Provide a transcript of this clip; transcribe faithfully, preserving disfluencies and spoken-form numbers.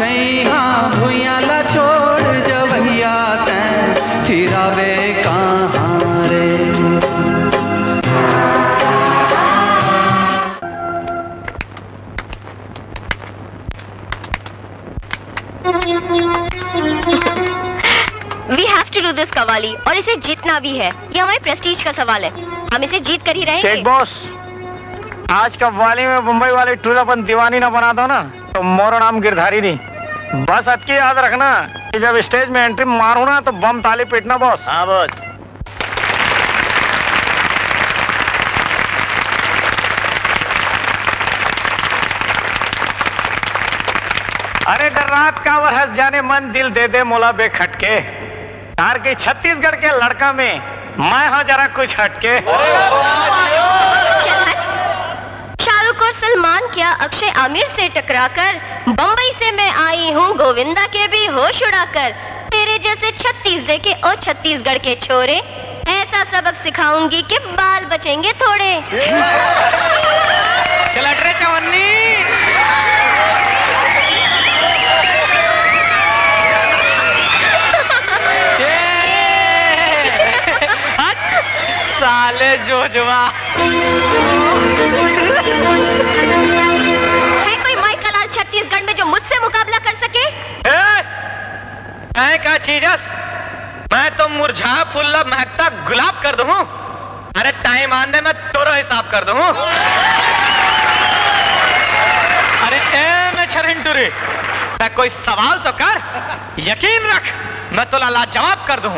छैहा भुइयां ला छोड़ जवैया तैं फिरावे कहाँ रे। We have to do this, qawwali, और इसे जीतना भी है। ये हमारे प्रेस्टीज का सवाल है, हम इसे जीत कर ही रहेंगे। शेख बॉस, आज कव्वाली में मुंबई वाली टूर अपन दीवानी ना बना दो ना, तो मोरो नाम गिरधारी नहीं। बस अतकी याद रखना कि जब स्टेज में एंट्री मारू ना, तो बम ताली पीटना बॉस। हाँ बॉस। अरे डर रात का वरहस जाने मन दिल दे दे मोला बेखटके। तार के छत्तीसगढ़ के लड़का में मैं हाँ जरा कुछ हटके। शाहरुख और सलमान क्या अक्षय आमिर से टकराकर बम्बई से मैं आई हूँ गोविंदा के भी होश उड़ाकर। तेरे जैसे छत्तीस देखे ओ छत्तीसगढ़ के छोरे, ऐसा सबक सिखाऊंगी कि बाल बचेंगे थोड़े। चल हट रे चवन्नी। साले जोजवा। है कोई माई का लाल छत्तीसगढ़ में जो मुझसे मुकाबला कर सके? मैं का चीजस? मैं तो मुरझा फूल ला महकता गुलाब कर दूं। अरे टाइम आंदे मैं तोरो हिसाब कर दूं। अरे ए मैं छरिन टूरी, मैं कोई सवाल तो कर। यकीन रख, मैं तोला लाजवाब कर दूं।